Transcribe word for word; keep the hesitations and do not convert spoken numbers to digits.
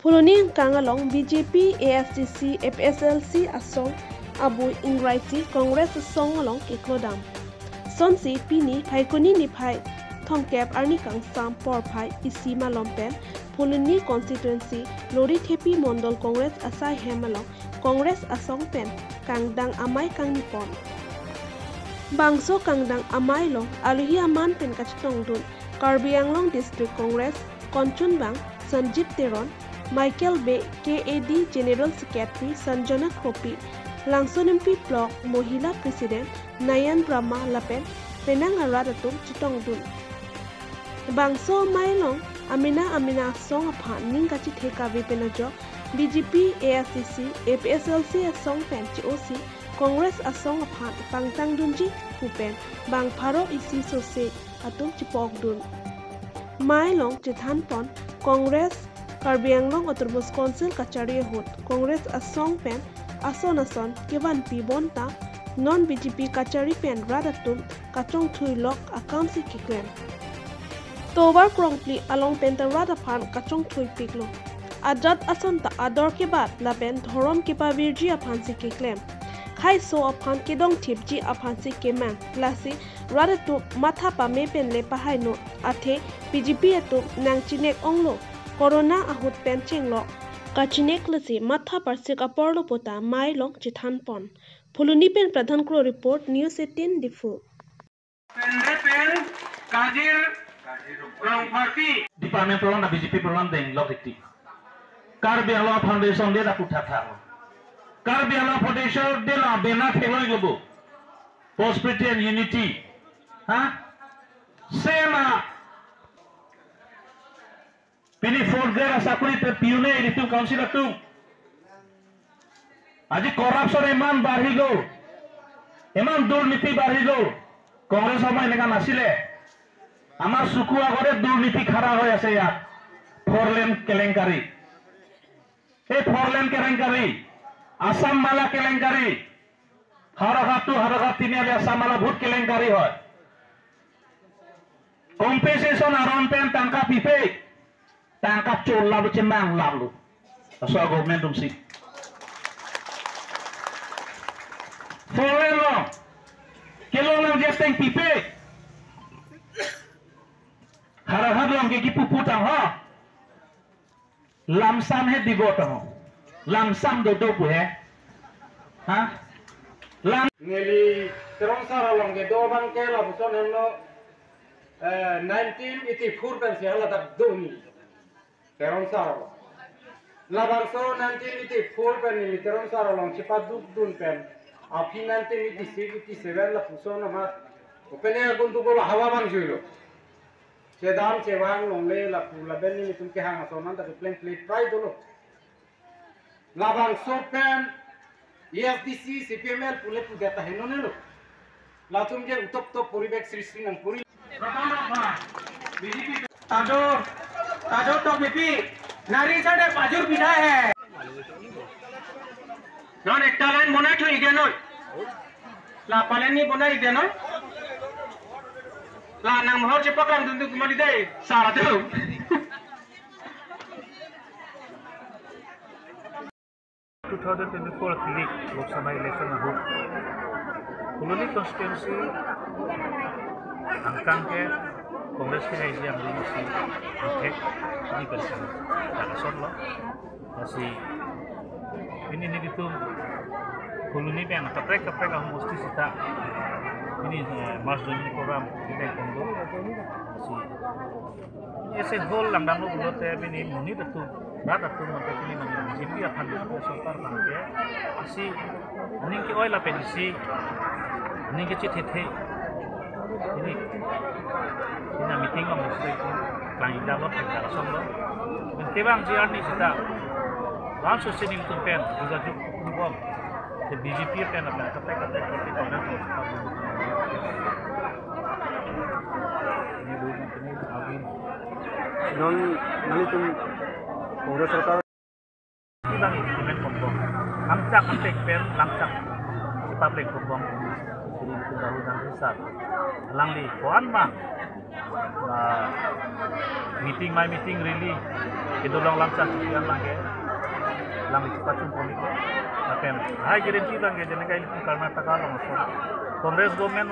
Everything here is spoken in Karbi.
Phuloni angkang along B J P, A S D C, A P H L C asong abui ingrai si Congress asong along keklodam. Sonsi pini Phaikuni niphai thomkep arni kangsam porphai isi malom pen Phuloni constituency Lorithepi Mondol Congress asai hem along Congress asong pen kangdang amei kangnipon. Bangso kangdang amei along alohi aman pen kachetongdun Karbi Anglong District Congress konchunbang Sanjib Teron, Michael Bey, K A D General Secretary Sanjana Kropi, Langsonimpi Block Mohila President Nayan Brahma lapen penang arat atum chetongdun. Bangso amei along amena amena asong aphan ning kachethe kave pen ajok B J P, A S D C, A P H L C asong pen che-osi Congress asong aphan pangtangdunji pu pen bang pharo isi sose atum chepokdun. Amei along chethanpon Congress Karbi Anglong Autonomous Council kachari ahut Congress asong pen ason ason kevanpi bonta non B J P kachari pen rat atum kachongthui lok akam si keklem. Tovar krongpli along pen ta rat aphan kachongthui piklo. Ajat ason ta ador kebat lapen dhorom kepavirji aphan si keklem. Khaiso aphan kedongthipji aphan si kemang. Lasi rat atum matha pame pen le pahai no, athe B J P atum nangchinek onglo. Corona ahut pen chenglok kachinek lasi matha parsik aporlo puta amei along chethanpon. Phuloni pen Pradhan Kro report, News eighteen Diphu. Pendre pen Kajir Rongpharpi. Department program na B J P program deng lok rikti. Karbi Anglong Foundation de la putha tha. Karbi Anglong Foundation de la bena thelo globo. Prosperity and unity. Ha? Sema. Pini fourth grade asakuri pe piune ilitum council atum. Aji corruption iman barhilo. Iman durniti barhilo. Congress amei neka nasile. Amar suku agore durniti khara hoi ase ya. Four lane kelenkari. Ei four lane kelenkari. Assam Mala kelenkari. Howraghat to Howraghat Tiniali Assam Mala bhut kelenkari hoi. Compensation aron pen tangka pipe, tangka chola bu chemang lam lo. Aso government atum si. Four lane lo. Kelong nangji ateng pipe. Howraghat along ke kipu putang ho. Lamsam he dibo tang ho. Lamsam do do pu he. Ha? Lam. Neli Teron sar along kedo abang ke lapuson henlo, eh, nineteen eighty-four pen si hala dak do ni. Teron sar along. Labangso nineteen eighty-four pen neli Teron sar along chepadukdun pen. Aphi nineteen eighty-six, eighty-seven lapuson amat. Open air gun tu bola hawa bang juilo. Chedam chevang longle lapu lapen nelitum kehang ason an ta pleng pleng prai dolo. Labangso pen A S D C, C P M L pule puja ta henlo nelo. Latum je utop top poribek srishti nangkuri. Tado, tado tok bipi. Nari sade pajur pida hai. Non ekta line bonai thoi ide noi. La palen ni bonai ide noi. La nang mohor chepak lang dunduk mali dei. Sara tu. Two thousand twenty-four kilik Lok Sabha election ahut Phuloni constituency angkang ke Congress ke hai jam ring si angkek ni kan sang. Daga son lo. Lasi pini nelitum Phuloni pen kaprek kaprek ahormu musti sita pini, eh, mass joining program kita kondo. Lasi ese hol langdang lo pulote pini monit atum, rat atum mate pini mane B J P aphan sorkar abang ke isi aning ke-oi lapen isi aning kechethethe. Pini, pini meeting abang musti klang ida lo, klang ida lo. Kevangji arni sita lam sose nelitum pen juga juk kubom. Te B J P pen apen kaprek kaprek kaprek kona to. Non nelitum Congress sorkar. Bang implement kombong. Lamchak antek pen lamchak chepapleng kombong. Shri Rahul Gandhi sir, alangli ko-an ma, ah, meeting, my meeting rally kedo along lam chak kian lang ke, alangli chepachun pon-ik ke. Lapen high guarantee lang ke, jenika ilitum Karnataka along ason Congress government